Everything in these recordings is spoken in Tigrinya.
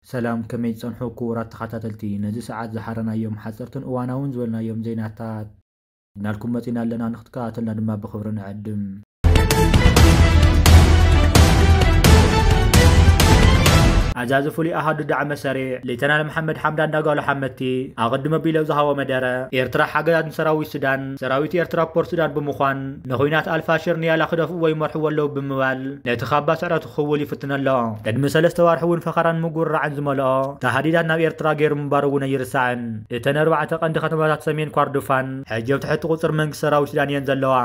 ሰላም፣ ከመይ ትጸንሑ ክቡራት ተኸታተልቲ? ነዚ ሰዓት ዝሓረናዮም ሓጸርትን እዋናውን ዝበልናዮም ዜናታት ሒዝናልኩም መጺና ኣለና። ንክትከታተልና ድማ ብኽብሪ ንዕድም። ኣዛዚ ፍሉይ ኣሃዱ ዳዕመ ሰሪዕ ሌተናል መሓመድ ሓምዳን ዳጋሎ ሓመቲ ኣቐድመ ቢለው ዝሃቦ መደረ፣ ኤርትራ ሓገዛት ንሰራዊት ሱዳን፣ ሰራዊት ኤርትራ ፖርት ሱዳን ብምዃን ንኹናት ኣልፋሽር ንያላ ክደፍእዎ ይመርሕዎ ኣለዉ ብምባል ነቲ ካባ ስዕረቱ ክኽውል ይፍትን ኣሎ። ቅድሚ ሰለስተ ዋርሒ እውን ፈኸራን ምጉርራዕን ዝመልኦ ተሃዲዳት ናብ ኤርትራ ገይሩ ምንባሩ እውን ኣይርሳዕን። እተን ኣርባዕተ ቀንዲ ከተማታት ሰሜን ኳርዱፋን ሕጂ ኣብ ትሕቲ ቁጽር መንግስቲ ሰራዊት ሱዳን እየን ዘለዋ።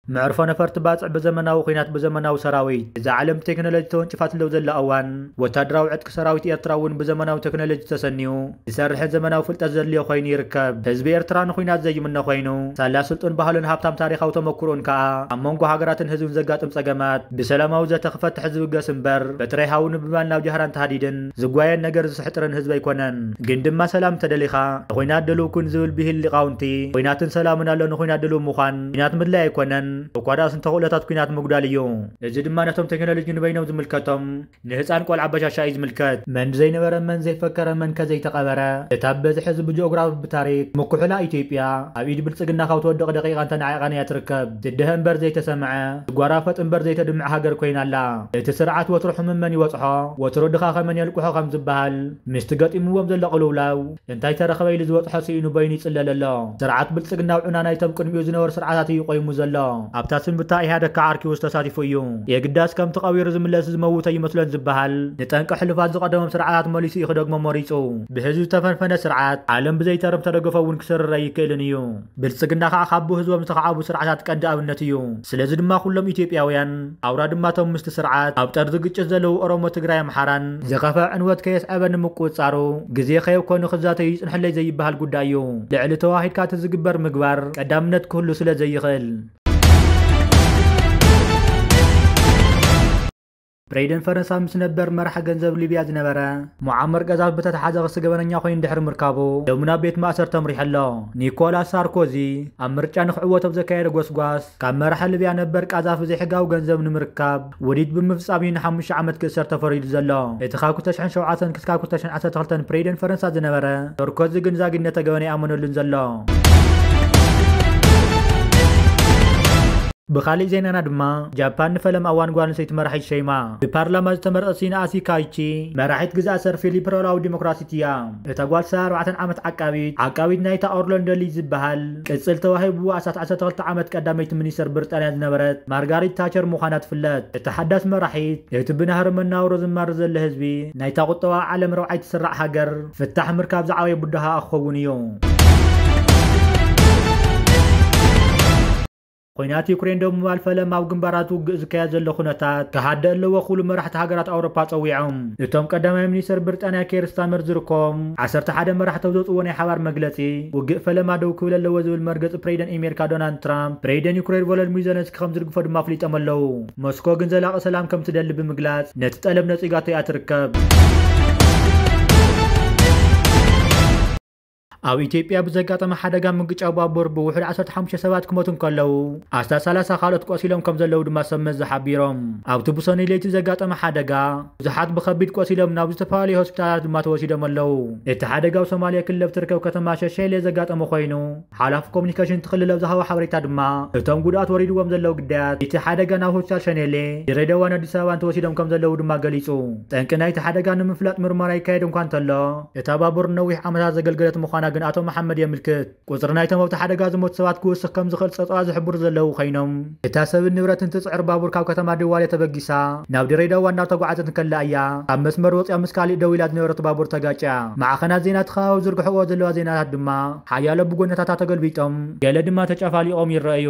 መዕርፎ ነፈርቲ ባጽዕ ብዘመናዊ ኲናት ብዘመናዊ ሰራዊት። እዛ ዓለም ብቴክኖሎጂ ተወንጭፋትለው ዘላ እዋን፣ ወታደራዊ ዕጥቂ ሰራዊት ኤርትራ እውን ብዘመናዊ ቴክኖሎጂ ተሰንዩ ዝሰርሕን ዘመናዊ ፍልጠት ዘድልዮ ኮይኑ ይርከብ። ህዝቢ ኤርትራ ንኲናት ዘይምነ ኮይኑ፣ ሳላ ስልጡን ባህሉን ሃብታም ታሪኻዊ ተመኩሮን ከኣ ኣብ መንጎ ሃገራትን ህዝብን ዘጋጥም ጸገማት ብሰላማዊ ዘተ ክፈትሕ ዝብገስ እምበር፣ በትራይ ሃውኒ ብምባል ናብ ጃህራን ተሃዲድን ዝጓየን ነገር ዝስሕጥርን ህዝቢ ኣይኮነን። ግን ድማ ሰላም እንተደሊኻ ንኹናት ድሉው ኩን ዝብል ብሂል ሊቃውንቲ፣ ኹናትን ሰላምን ኣሎ ንኹናት ድሉው ምዃን፣ ኹናት ምድላይ ኣይኮነን፣ እኳ ደኣስ እንተኽእሎታት ኲናት ምጉዳል እዩ። እዚ ድማ ነቶም ቴክኖሎጂ ንበይኖም ዝምልከቶም ንህፃን ቆልዓ በሻሻ እዩ ዝምልከት። መን ዘይነበረ፣ መን ዘይፈከረ፣ መን ከ ዘይተቐበረ። እታ ብበዝሒ ህዝቢ ብጂኦግራፊ ብታሪክ ምኩሕላ ኢትዮጵያ ኣብ ኢድ ብልፅግና ካብ ትወድቕ ደቂቓ እንተናዒቓን እያ ትርከብ። ትድሀ እምበር ዘይተሰምዐ፣ ትጓራፈጥ እምበር ዘይተድምዕ ሃገር ኮይና ኣላ። እቲ ስርዓት ወትሩ ሕሙም መን ይበፅሖ፣ ወትሩ ድኻ ከመን የልቅሖ ከም ዝበሃል፣ ምስቲ ገጢምዎም ዘሎ ቅልውላው እንታይ ተረኸበ ኢሉ ዝበፅሖ ስኢኑ በይኑ ይፅለል ኣሎ። ስርዓት ብልፅግና ኣብ ዑና ናይቶም ቅድሚኡ ዝነበሩ ስርዓታት እዩ ቆይሙ ዘሎ። ኣብታ ስንብታ ኢህኣደግ ከዓ ዓርኪቡስ ተሳቲፉ እዩ። የግዳስ ከምቲ ቀቢሩ ዝምለስ ዝመውት ኣይመስሎን ዝበሃል፣ ንጠንቂ ሕሉፋት ዝቐደሞም ስርዓታት መሊሱ እዩ ክደግሞ መሪጹ። ብህዝቢ ዝተፈንፈነ ስርዓት ዓለም ብዘይተርፍ ተደገፎ እውን ክስርር ኣይክእልን እዩ። ብልጽግና ከዓ ካብ ብህዝቦም ዝተኻዕቡ ስርዓታት ቀንዲ ኣብነት እዩ። ስለዚ ድማ ኩሎም ኢትዮጵያውያን ኣውራ ድማ እቶም ምስቲ ስርዓት ኣብ ጠርዚ ግጭት ዘለዉ ኦሮሞ፣ ትግራይ፣ ኣምሓራን ዝኸፍአ ዕንወት ከየስዐበ ንምቁጽጻሩ ግዜ ከየብኮኑ ክዛተዩ ይጽንሕለይ ዘይበሃል ጉዳይ እዩ። ልዕሊ ተዋሂድካ እቲ ዝግበር ምግባር ቀዳምነት ክህሉ ስለ ዘይኽእል። ፕሬዚደንት ፈረንሳ ምስ ነበር መራሒ ገንዘብ ሊብያ ዝነበረ ሙዓመር ቀዛፊ ብተተሓዘ ክሲ ገበነኛ ኮይኑ ድሕሪ ምርካቡ ሎሚ ናብ ቤት ማእሰርቲ ተምሪሑ ኣሎ። ኒኮላስ ሳርኮዚ ኣብ ምርጫ ንክዕወት ኣብ ዘካየደ ጎስጓስ ካብ መራሒ ሊብያ ነበር ቃዛፊ ዘይሕጋዊ ገንዘብ ንምርካብ ውዲት ብምፍጻም እዩ ንሓሙሽተ ዓመት ክእሰር ተፈሪዱ ዘሎ። እቲ ካብ ክልተ ሽሕን ሸውዓተን ክሳብ ክልተ ሽሕን ዓሰርተ ክልተን ፕሬዚደንት ፈረንሳ ዝነበረ ሳርኮዚ ግን ዛጊድ ነቲ ገበን ኣይኣመነሉን ዘሎ። ብኻሊእ ዜናና ድማ ጃፓን ንፈለማ እዋን ጓል ኣንስተይቲ መራሒት ሸይማ። ብፓርላማ ዝተመረጸት ሲናኣሲ ካይቺ መራሒት ግዝኣት ሰር ፊሊፕ ሮላዊ ዲሞክራሲት እያ። እታ ጓል ሰብዓ ኣርባዕተን ዓመት ዓቃቢት፣ ዓቃቢት ናይታ ኦርላንዶ ሊ ዝበሃል ቅጽል ተዋሂብዋ ኣስታት ዓሰርተ ክልተ ዓመት ቀዳመይቲ ሚኒስተር ብሪጣንያ ዝነበረት ማርጋሪት ታቸር ምዃና ትፍለጥ። እታ ሓዳስ መራሒት እቲ ብናህሪ መናውሮ ዝማር ዘሎ ህዝቢ ናይታ ቁጠባዊ ዓለም ረብዓይ ትስራዕ ሃገር ፍታሕ ምርካብ ዝዓበየ ብድሆኣ ክኸውን እዩ። ኲናት ዩክሬን ደው ምባል ፈለማ ኣብ ግንባራት ውግእ ዝካየድ ዘሎ ኩነታት ክሃድእ ኣለዎ ክብሉ መራሕቲ ሃገራት ኣውሮፓ ጸዊዖም። እቶም ቀዳማይ ሚኒስተር ብሪጣንያ ኬር ስታመር ዝርከቦም ዓሰርተ ሓደ መራሕቲ ኣብ ዘውጽእዎ ናይ ሓባር መግለጺ፣ ውግእ ፈለማ ደው ክብል ኣለዎ ዝብል መርገጺ ፕሬዚደንት ኣሜሪካ ዶናልድ ትራምፕ ፕሬዚደንት ዩክሬን ቮሎዲሚር ዜለንስኪ ከም ዝድግፎ ድማ ኣፍሊጦም ኣለዉ። ሞስኮ ግን ዘላቒ ሰላም ከም ትደሊ ብምግላጽ ነቲ ጠለብ ነጺጋቶ እያ ትርከብ። ኣብ ኢትዮጵያ ብዘጋጠመ ሓደጋ ምግጫው ባቡር ብውሑድ ዓሰርተ ሓሙሽተ ሰባት ክሞቱ እንከለዉ፣ ኣስታት ሰላሳ ካልኦት ቆሲሎም ከም ዘለዉ ድማ ሰብ መዚ ሓቢሮም። ኣብቲ ብሰኑይ ለይቲ ዘጋጠመ ሓደጋ ብዙሓት ብኸቢድ ቆሲሎም ናብ ዝተፈላለዩ ሆስፒታላት ድማ ተወሲዶም ኣለዉ። እቲ ሓደጋ ኣብ ሶማልያ ክልል ኣብ ትርከብ ከተማ ሸሼሌ ዘጋጠመ ኮይኑ፣ ሓላፊ ኮሙኒኬሽን እቲ ክልል ኣብ ዝሃቦ ሓበሬታ ድማ፣ እቶም ጉድኣት ወሪድዎም ዘለዉ ግዳያት እቲ ሓደጋ ናብ ሆስፒታል ሸኔሌ፣ ድሬዳዋን ኣዲስ ኣበባን ተወሲዶም ከም ዘለዉ ድማ ገሊጹ። ጠንቂ ናይቲ ሓደጋ ንምፍላጥ ምርመራ ይካየድ እኳ እንተሎ፣ እታ ባቡር ንነዊሕ ዓመታት ዘገልገለት ምዃና ግን ኣቶ መሓመድ የምልክት። ቁጽሪ ናይቶም ኣብቲ ሓደጋ ዝሞቱ ሰባት ክውስኽ ከም ዝኽእል ጸብጻባት ዝሕብሩ ዘለዉ ኮይኖም፣ እታ ሰብን ንብረትን ትጽዕር ባቡር ካብ ከተማ ድዋሌ ተበጊሳ ናብ ድሬዳዋ እናተጓዓዘት እንከላ እያ ካብ መስመር ወጺኣ ምስ ካሊእ ደው ኢላ ዝነበረት ባቡር ተጋጭያ። ማዕኸናት ዜና እቲ ከባቢ ዝርግሕዎ ዘለዋ ዜናታት ድማ ሓያሎ ብጎነታታ ተገልቢጦም፣ ገለ ድማ ተጨፋሊቖም ይረኣዩ።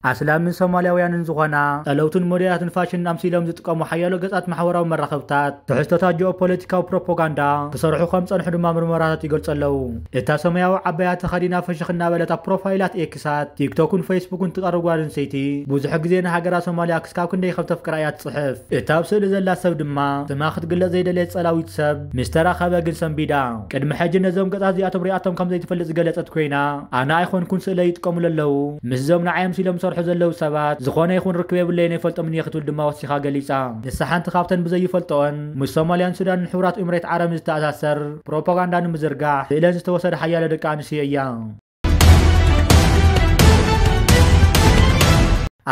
ኣስላምን ሶማልያውያንን ዝኾና ጠለውትን ሞዴላትን ፋሽንን ኣምሲሎም ዝጥቀሙ ሓያሎ ገጻት ማሕበራዊ መራኸብታት ትሕዝቶታት ጂኦፖለቲካዊ ፕሮፓጋንዳ ክሰርሑ ከም ጸንሑ ድማ ምርመራታት ይገልጹ ኣለዉ። እታ ሰማያዊ ዓባያ ተኸዲና ፍሽኽ እናበለት ኣብ ፕሮፋይላት ኤክሳት፣ ቲክቶክን ፌስቡክን ትቐርብ ጓል ኣንስተይቲ ብዙሕ ግዜ ንሃገራ ሶማልያ ክስካብ ክንደይ ከም ተፍቅራ እያ ትጽሕፍ። እታ ኣብ ስእሊ ዘላ ሰብ ድማ ስማ ክትግለጽ ዘይደለየት ጸላዊት ሰብ ምስ ተራኸበ ግን ሰንቢዳ። ቅድሚ ሕጂ ነዞም ገጻት እዚኣቶም ሪኣቶም ከም ዘይትፈልጥ ዝገለጸት ኮይና፣ ኣነ ኣይኮንኩን ስእለይ ይጥቀሙሉ ኣለዉ፣ ምስዞም ንዓይ ኣምሲሎም ዝሰርሑ ዘለዉ ሰባት ዝኾነ ይኹን ርክብ የብለይን፣ ኣይፈልጦምን እየ ክትብል ድማ ወሲኻ ገሊጻ። ንሳ ሓንቲ ካብተን ብዘይፈልጥኦን ምስ ሶማልያን ሱዳንን ሕቡራት ኢምሬት ዓረብን ዝተኣሳሰር ፕሮፓጋንዳ ንምዝርጋሕ ስእለን ዝተወሰደ ሓያለ ደቂ ኣንስትዮ እያ።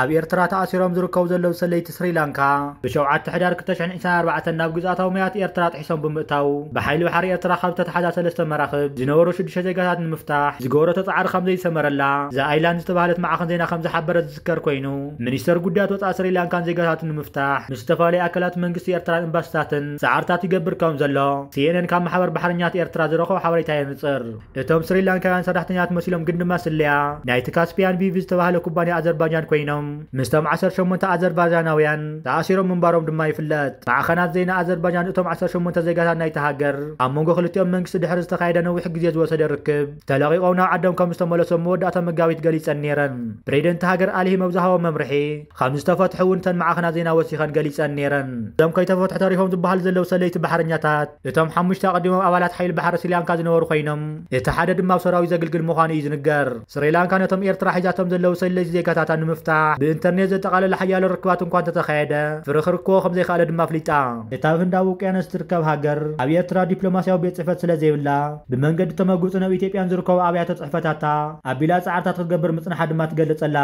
ኣብ ኤርትራ ተኣሲሮም ዝርከቡ ዘለዉ ሰለይቲ ስሪላንካ፣ ብ7 ሕዳር ክልተ ሽሕን ዕስራን ኣርባዕተን ናብ ግዝኣታዊ ማያት ኤርትራ ጥሒሶም ብምእታው፣ ብሓይሊ ባሕሪ ኤርትራ ካብ ዝተታሕዛ ሰለስተ መራኽብ ዝነበሩ ሽዱሽተ ዜጋታት ንምፍታሕ ዝገበረቶ ጻዕሪ ከም ዘይሰመረላ፣ ዘ ኣይላንድ ዝተባህለት ማዕኸን ዜና ከም ዝሓበረት ዝዝከር ኮይኑ፣ ሚኒስተር ጉዳያት ወጻኢ ስሪላንካን ዜጋታትን ንምፍታሕ ምስ ዝተፈላለዩ ኣካላት መንግስቲ ኤርትራን ኤምባሲታትን ጻዕርታት ይገብር ከም ዘሎ፣ ሲ ኤን ኤን ካብ ማሕበር ባሕረኛት ኤርትራ ዝረኸቦ ሓበሬታ የንጽር። እቶም ስሪላንካውያን ሰራሕተኛታት መሲሎም ግን ድማ ስለያ ናይቲ ካስፒያን ቪ ቪ ዝተባህለ ኩባንያ ኣዘርባጃን ኮይኖም፣ ምስቶም ዓሰርተ ሸሞንተ ኣዘርባጃናውያን ተኣሲሮም ምንባሮም ድማ ይፍለጥ። ማዕኸናት ዜና ኣዘርባጃን እቶም ዓሰርተ ሸሞንተ ዜጋታት ናይቲ ሃገር ኣብ መንጎ ክልቲኦም መንግስቲ ድሕሪ ዝተኻየደ ነዊሕ ግዜ ዝወሰደ ርክብ ተለቒቖም ናብ ዓዶም ከም ዝተመለሶም መወዳእታ መጋቢት ገሊጸን ነይረን። ፕሬዚደንት ሃገር ኣልሂም ኣብ ዝሃቦ መምርሒ፣ ከም ዝተፈትሑ እውን እተን ማዕኸናት ዜና ወሲኸን ገሊጸን ነይረን። እዞም ከይተፈትሑ ተሪፎም ዝበሃሉ ዘለዉ ሰለይቲ ባሕረኛታት፣ እቶም ሓሙሽተ ኣቐዲሞም ኣባላት ሓይሊ ባሕሪ ስሪላንካ ዝነበሩ ኮይኖም፣ እቲ ሓደ ድማ ኣብ ሰራዊት ዘግልግል ምዃኑ እዩ ዝንገር። ስሪላንካ ነቶም ኤርትራ ሒዛቶም ዘለዉ ሰለይቲ ዜጋታታ ንምፍታሕ ብኢንተርኔት ዘጠቓለለ ሓያሎ ርክባት እንኳ እንተተኻየደ፣ ፍርኽርክዎ ከም ዘይከኣለ ድማ ኣፍሊጣ። እታ ኣብ ህንዳዊ ውቅያኖስ ትርከብ ሃገር፣ ኣብ ኤርትራ ዲፕሎማስያዊ ቤት ጽሕፈት ስለ ዘይብላ፣ ብመንገዲ ተመጉ ናብ ኢትዮጵያን ዝርከቡ ኣብያተ ጽሕፈታታ ኣቢላ ጻዕርታት ክትገብር ምጽንሓ ድማ ትገልጽ ኣላ።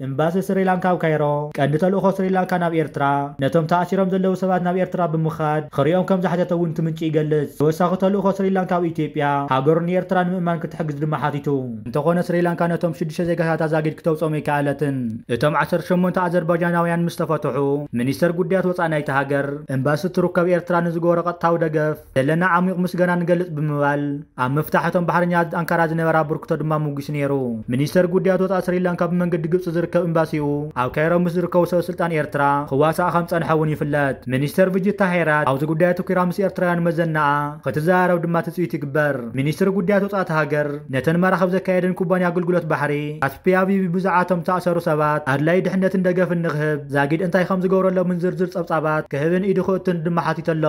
ኤምባሲ ስሪላንካ ኣብ ካይሮ፣ ቀንዲ ተልእኾ ስሪላንካ ናብ ኤርትራ፣ ነቶም ተኣሲሮም ዘለዉ ሰባት ናብ ኤርትራ ብምኻድ ክሪኦም ከም ዝሓተተ እውን እቲ ምንጪ ይገልጽ። ተወሳኺ ተልእኾ ስሪላንካ ኣብ ኢትዮጵያ፣ ሃገሩ ንኤርትራ ንምእማን ክትሕግዝ ድማ ሓቲቱ። እንተኾነ ስሪላንካ ነቶም ሽዱሽተ ዜጋታታ ዛጊድ ክተውጽኦም ኣይከኣለትን። እቶም ዓሰርተ ሸሞንተ ኣዘርባጃናውያን ምስ ተፈትሑ፣ ሚኒስተር ጉዳያት ወጻኢ ናይቲ ሃገር፣ ኤምባሲ ቱርክ ኣብ ኤርትራ ንዝገበሮ ቀጥታዊ ደገፍ ዘለና ዓሚቕ ምስጋና ንገልጽ ብምባል፣ ኣብ ምፍታሕ እቶም ባሕረኛታት ኣንካራ ዝነበራ ኣበርክቶ ድማ ምጉስ ነይሩ። ሚኒስተር ጉዳያት ወጻኢ ስሪላንካ ብመንገዲ ግብጺ ዝርከብ ኤምባሲኡ ኣብ ካይሮ ምስ ዝርከቡ ሰበ ስልጣን ኤርትራ ክዋሳእ ከም ጸንሐ እውን ይፍለጥ። ሚኒስተር ቪጂታ ሄራት ኣብዚ ጉዳይ ኣተኲራ ምስ ኤርትራውያን መዘናኣ ክትዘራረብ ድማ ትጽቢት ይግበር። ሚኒስትሪ ጉዳያት ወጻኢ እታ ሃገር ነተን መራኽብ ዘካየደን ኩባንያ ኣገልግሎት ባሕሪ ካስፒያ ቪ ቪ ብዛዕባ እቶም ዝተኣሰሩ ሰባት ኣድላዪ ድሕነትን ደገፍን ንክህብ ዛጊድ እንታይ ከም ዝገብረሎምን ዝርዝር ጸብጻባት ክህብን ኢዱ ክእቱን ድማ ሓቲቱ ኣሎ።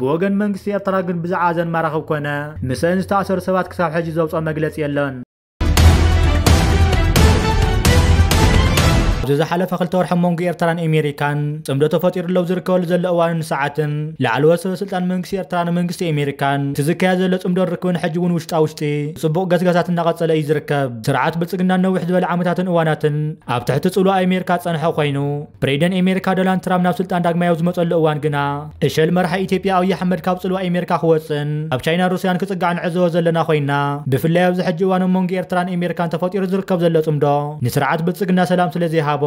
ብወገን መንግስቲ ኤርትራ ግን ብዛዕባ እዘን መራኽብ ኮነ ምስአን ዝተኣሰሩ ሰባት ክሳብ ሕጂ ዘውጽኦ መግለጺ የሎን። ኣብዚ ዝሓለፈ ክልተ ወርሒ ኣብ መንጎ ኤርትራን ኣሜሪካን ጽምዶ ተፈጢሩ ኣሎ ኣብ ዝርከበሉ ዘሎ እዋንን ሰዓትን፣ ላዕለዎት ሰበ ስልጣን መንግስቲ ኤርትራን መንግስቲ ኣሜሪካን እቲ ዝካየድ ዘሎ ጽምዶን ርክብን ሕጂ እውን ውሽጣ ውሽጢ ጽቡቕ ገስጋሳት እናቐጸለ እዩ ዝርከብ። ስርዓት ብልጽግና ነዊሕ ዝበለ ዓመታትን እዋናትን ኣብ ትሕቲ ጽልዋ ኣሜሪካ ዝጸንሐ ኮይኑ፣ ፕሬዚደንት ኣሜሪካ ዶናልድ ትራምፕ ናብ ስልጣን ዳግማይ ኣብ ዝመጸሉ እዋን ግና፣ እሸል መራሒ ኢትዮጵያ ኣብይ ኣሕመድ ካብ ጽልዋ ኣሜሪካ ክወጽእን ኣብ ቻይናን ሩስያን ክጽጋዕ ንዕዘቦ ዘለና ኮይና፣ ብፍላይ ኣብዚ ሕጂ እዋን ኣብ መንጎ ኤርትራን ኣሜሪካን ተፈጢሩ ዝርከብ ዘሎ ጽምዶ ንስርዓት ብልጽግና ሰላም ስለ ዘይሃቦ፣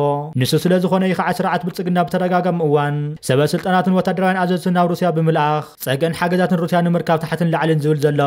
ንሱ ስለ ዝኾነ እዩ ከዓ ስርዓት ብልጽግና ብተደጋጋሚ እዋን ሰበ ስልጣናትን ወታደራውያን ኣዘዝትን ናብ ሩስያ ብምልኣኽ ጸግዕን ሓገዛትን ሩስያ ንምርካብ ታሕትን ላዕልን ዝብል ዘሎ።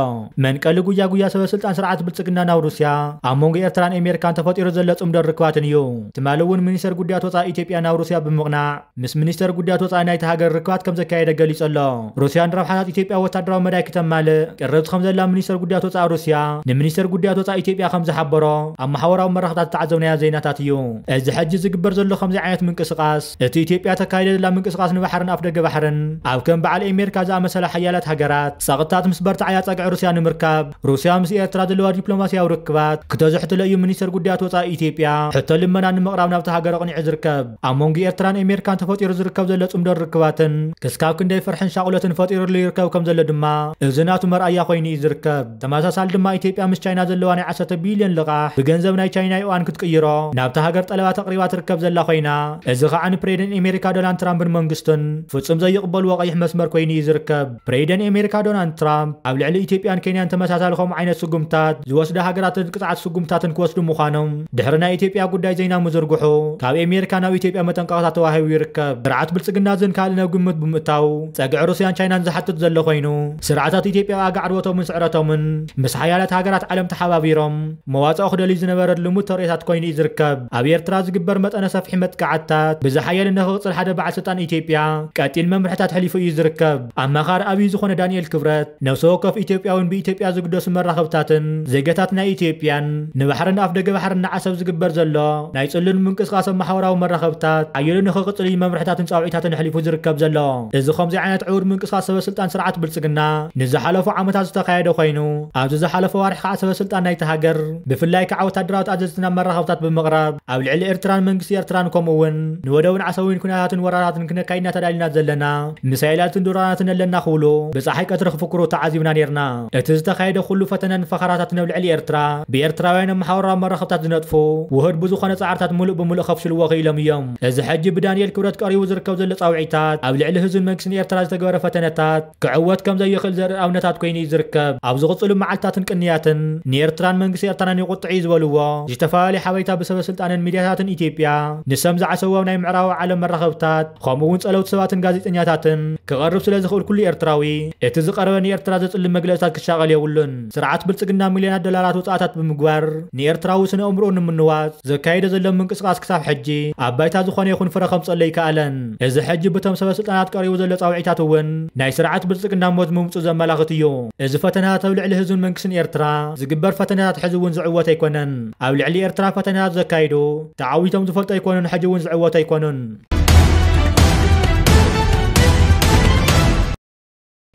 መንቀሊ ጉያ ጉያ ሰበ ስልጣን ስርዓት ብልጽግና ናብ ሩስያ ኣብ መንጎ ኤርትራን ኣሜሪካን ተፈጢሩ ዘሎ ጽምዶን ርክባትን እዩ። ትማሊ እውን ሚኒስተር ጉዳያት ወጻኢ ኢትዮጵያ ናብ ሩስያ ብምቕናዕ፣ ምስ ሚኒስተር ጉዳያት ወጻኢ ናይቲ ሃገር ርክባት ከም ዘካየደ ገሊጹ ኣሎ። ሩስያ ንረብሓታት ኢትዮጵያ ወታደራዊ መዳይ ክተማልእ ቅርብቲ ከም ዘላ ሚኒስተር ጉዳያት ወጻኢ ሩስያ ንሚኒስተር ጉዳያት ወጻኢ ኢትዮጵያ ከም ዝሓበሮ ኣብ ማሕበራዊ መራኽብታት ዝተዓዘብናዮ ዜናታት እዩ። እዚ ሕጂ ዝግበር ዘሎ ከምዚ ዓይነት ምንቅስቓስ፣ እቲ ኢትዮጵያ ተካይደ ዘላ ምንቅስቓስ ንባሕርን ኣፍደገ ባሕርን ኣብ ከም በዓል ኣሜሪካ ዝኣመሰላ ሓያላት ሃገራት ጸቕጥታት ምስ በርትዓያ ጸግዒ ሩስያ ንምርካብ፣ ሩስያ ምስ ኤርትራ ዘለዋ ዲፕሎማስያዊ ርክባት ክተዝሕትሎ እዩ ሚኒስተር ጉዳያት ወጻኢ ኢትዮጵያ ሕቶ ልመና ንምቕራብ ናብታ ሃገር ኣቕኒዑ ዝርከብ። ኣብ መንጎ ኤርትራን ኣሜሪካን ተፈጢሩ ዝርከብ ዘሎ ጽምዶን ርክባትን ክስካብ ክንደይ ፍርሕን ሻቕሎትን ፈጢሩሉ ይርከብ ከም ዘሎ ድማ እዚ ናቱ መርኣያ ኮይኑ እዩ ዝርከብ። ተመሳሳሊ ድማ ኢትዮጵያ ምስ ቻይና ዘለዋ ናይ ዓሰርተ ቢልዮን ልቓሕ ብገንዘብ ናይ ቻይና ዩዋን ክትቅይሮ ናብታ ሃገር ጠለባት ኣቕሪባ ትርከብ ዘላ ኮይና፣ እዚ ከዓ ንፕሬዚደንት ኣሜሪካ ዶናልድ ትራምፕን መንግስቱን ፍጹም ዘይቕበልዎ ቀይሕ መስመር ኮይኑ እዩ ዝርከብ። ፕሬዚደንት ኣሜሪካ ዶናልድ ትራምፕ ኣብ ልዕሊ ኢትዮጵያን ኬንያን ተመሳሳሊ ከምኡ ዓይነት ስጉምታት ዝወስዳ ሃገራትን ቅጽዓት ስጉምታትን ክወስዱ ምዃኖም ድሕሪ ናይ ኢትዮጵያ ጉዳይ ዜና ምዝርግሑ፣ ካብ ኣሜሪካ ናብ ኢትዮጵያ መጠንቀቕታ ተዋሂቡ ይርከብ። ስርዓት ብልጽግና ዝን ካልእ ናብ ግምት ብምእታው፣ ጸግዒ ሩስያን ቻይናን ዝሓትት ዘሎ ኮይኑ፣ ስርዓታት ኢትዮጵያ ኣብ ኣጋ ዕርበቶምን ስዕረቶምን ምስ ሓያላት ሃገራት ዓለም ተሓባቢሮም መዋጽኦ ክደልዩ ዝነበረ ልሙድ ተርእዮታት ኮይኑ እዩ ዝርከብ። ኣብ ኤርትራ ዝግበር መጠነ ሰፊሕ መጥቃዕትታት ብዝሓየለ ንኽቕጽል ሓደ በዓል ስልጣን ኢትዮጵያ ቀጢን መምርሕታት ሕሊፉ እዩ ዝርከብ። ኣማኻሪ ኣብዩ ዝኾነ ዳንኤል ክብረት፣ ነፍሲ ወከፍ ኢትዮጵያውን ብኢትዮጵያ ዝግደሱ መራኸብታትን ዜጋታት ናይ ኢትዮጵያን ንባሕርን ኣፍደገ ባሕርን ንዓሰብ ዝግበር ዘሎ ናይ ጽሉል ምንቅስቓስ ኣብ ማሕበራዊ መራኸብታት ሓየሉ ንኽቕጽል እዩ መምርሕታትን ጻውዒታትን ኣሕሊፉ ዝርከብ ዘሎ። እዚ ከምዚ ዓይነት ዕዉር ምንቅስቓስ ሰበ ስልጣን ስርዓት ብልጽግና ንዝሓለፉ ዓመታት ዝተኻየደ ኮይኑ፣ ኣብዚ ዝሓለፈ ዋርሒ ከዓ ሰበ ስልጣን ናይቲ ሃገር፣ ብፍላይ ከዓ ወታደራዊ ኣዘዝቲ ናብ መራኸብታት ብምቕራብ ኣብ ልዕሊ ኤርትራ መንግስቲ ኤርትራን ከምኡ እውን ንወደብን ዓሰብን ኩነታትን ወራራትን ክነካይድና ተዳሊና ዘለና፣ ሚሳይላትን ድሮናትን ኣለና ክብሉ ብፀሓይ ቀትሪ ክፍክሩ ተዓዚብና ነይርና። እቲ ዝተኻየደ ኩሉ ፈተነን ፈኸራታትን ኣብ ልዕሊ ኤርትራ ብኤርትራውያን ኣብ መሓውራዊ መራኸብታት ዝነጥፉ ውሁድ ብዝኾነ ፃዕርታት ሙሉእ ብሙሉእ ከፍሽልዎ ክኢሎም እዮም። እዚ ሕጂ ብዳንኤል ክብረት ቀሪቡ ዝርከብ ዘሎ ፃውዒታት ኣብ ልዕሊ ህዝብን መንግስትን ኤርትራ ዝተገበረ ፈተነታት ክዕወት ከም ዘይኽእል ዘርኢ ኣብነታት ኮይኑ እዩ ዝርከብ። ኣብ ዝቕፅሉ መዓልትታትን ቅንያትን ንኤርትራን መንግስቲ ኤርትራን ይቁጥዕ እዩ ዝበልዎ ዝተፈላለዩ ሓበሬታ ብሰበ ስልጣንን ሚዲያታትን ኢትዮጵያ ንሰም ዝዓሰቦ ናይ ምዕራባዊ ዓለም መራኸብታት ከምኡ እውን ጸለውቲ ሰባትን ጋዜጠኛታትን ክቐርብ ስለ ዝኽእል ኩሉ ኤርትራዊ እቲ ዝቐረበ ንኤርትራ ዘጽልም መግለጽታት ክሻቐል የብሉን። ስርዓት ብልጽግና ሚልዮናት ዶላራት ወጻእታት ብምግባር ንኤርትራዊ ስነ ኣእምሮኡ ንምንዋጽ ዘካየደ ዘሎ ምንቅስቃስ ክሳብ ሕጂ ኣብ ባይታ ዝኾነ ይኹን ፍረ ከምጸሎ ኣይከኣለን። እዚ ሕጂ ብቶም ሰበ ስልጣናት ቀሪቡ ዘሎ ጻውዒታት እውን ናይ ስርዓት ብልጽግና ሞት ምምጹ ዘመላኽት እዩ። እዚ ፈተናታት ኣብ ልዕሊ ህዝብን መንግስትን ኤርትራ ዝግበር ፈተናታት ሕዚ እውን ዝዕወት ኣይኮነን። ኣብ ልዕሊ ኤርትራ ፈተናታት ዘካይዱ ተዓዊቶም ዝፈልጡ ኣይኮኑን፣ ሕጂ እውን ዝዕወቱ ኣይኮኑን።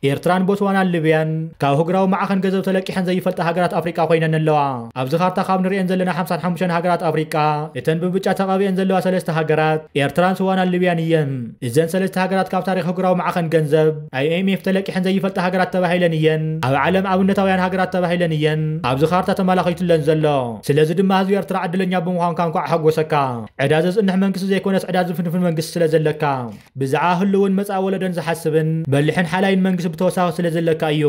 ኤርትራን ቦትስዋናን ሊብያን ካብ ህጉራዊ ማዕኸን ገንዘብ ተለቂሐን ዘይፈልጣ ሃገራት ኣፍሪቃ ኮይነን ኣለዋ። ኣብዚ ካርታ ካብ ንሪኤን ዘለና ሓምሳን ሓሙሽተን ሃገራት ኣፍሪቃ፣ እተን ብብጫ ተቐቢአን ዘለዋ ሰለስተ ሃገራት ኤርትራን ስዋናን ሊብያን እየን። እዘን ሰለስተ ሃገራት ካብ ታሪኽ ህጉራዊ ማዕኸን ገንዘብ፣ ኣይኤምኤፍ፣ ተለቂሐን ዘይፈልጣ ሃገራት ተባሂለን እየን ኣብ ዓለም ኣብነታውያን ሃገራት ተባሂለን እየን ኣብዚ ካርታ ተመላኺቱለን ዘሎ። ስለዚ ድማ ህዝቢ ኤርትራ ዕድለኛ ብምዃንካ እንኳዕ ሓጎሰካ። ዕዳ ዘጽንሕ መንግስቲ ዘይኮነስ ዕዳ ዝፍንፍን መንግስቲ ስለ ዘለካ። ብዛዕባ ህልውን መጻኢ ወለዶን ዝሓስብን በሊሕን ሓላይን መንግስቲ ብተወሳኺ ስለ ዘለካ እዩ።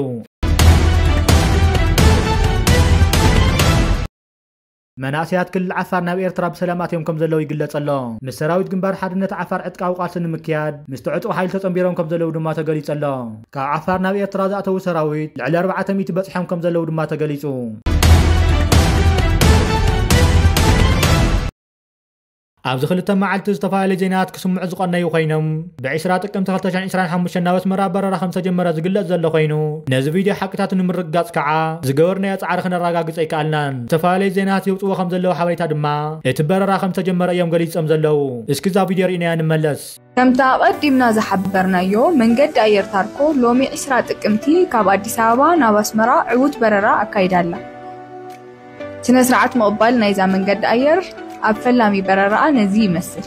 መናእሰያት ክልል ዓፋር ናብ ኤርትራ ብሰላም ኣትዮም ከም ዘለዉ ይግለጽ ኣሎ። ምስ ሰራዊት ግንባር ሓድነት ዓፋር ዕጥቃዊ ቃልሲ ንምክያድ ምስቲ ዕጡቕ ሓይሊ ተጸንቢሮም ከም ዘለዉ ድማ ተገሊጹ ኣሎ። ካብ ዓፋር ናብ ኤርትራ ዝኣተዉ ሰራዊት ልዕሊ ኣርባዕተ ሚእቲ በጺሖም ከም ዘለዉ ድማ ተገሊጹ። ኣብዚ ክልተ መዓልቲ ዝተፈላለዩ ዜናታት ክስምዑ ዝቐነዩ ኮይኖም፣ ብዕስራ ጥቅምቲ ክልተ ሽሕን ዕስራን ሓሙሽተን ናብ ኣስመራ በረራ ከም ዝተጀመረ ዝግለጽ ዘሎ ኮይኑ፣ ነዚ ቪድዮ ሓቅታት ንምርግጋጽ ከዓ ዝገበርናዮ ጻዕሪ ክነረጋግጽ ኣይከኣልናን። ዝተፈላለዩ ዜናታት የውጽዎ ከም ዘለዉ ሓበሬታ ድማ እቲ በረራ ከም ዝተጀመረ እዮም ገሊጾም ዘለዉ። እስኪ እዛ ቪድዮ ርኢናያ ንመለስ። ከምቲ ኣቐዲምና ዝሓበርናዮ፣ መንገዲ ኣየር ታርኮ ሎሚ ዕስራ ጥቅምቲ ካብ ኣዲስ ኣበባ ናብ ኣስመራ ዕዉት በረራ ኣካይዳ ኣላ። ስነ ስርዓት ምቕባል ናይዛ መንገዲ ኣየር ኣብ ፈላሚ በረራኣ ነዚ ይመስል።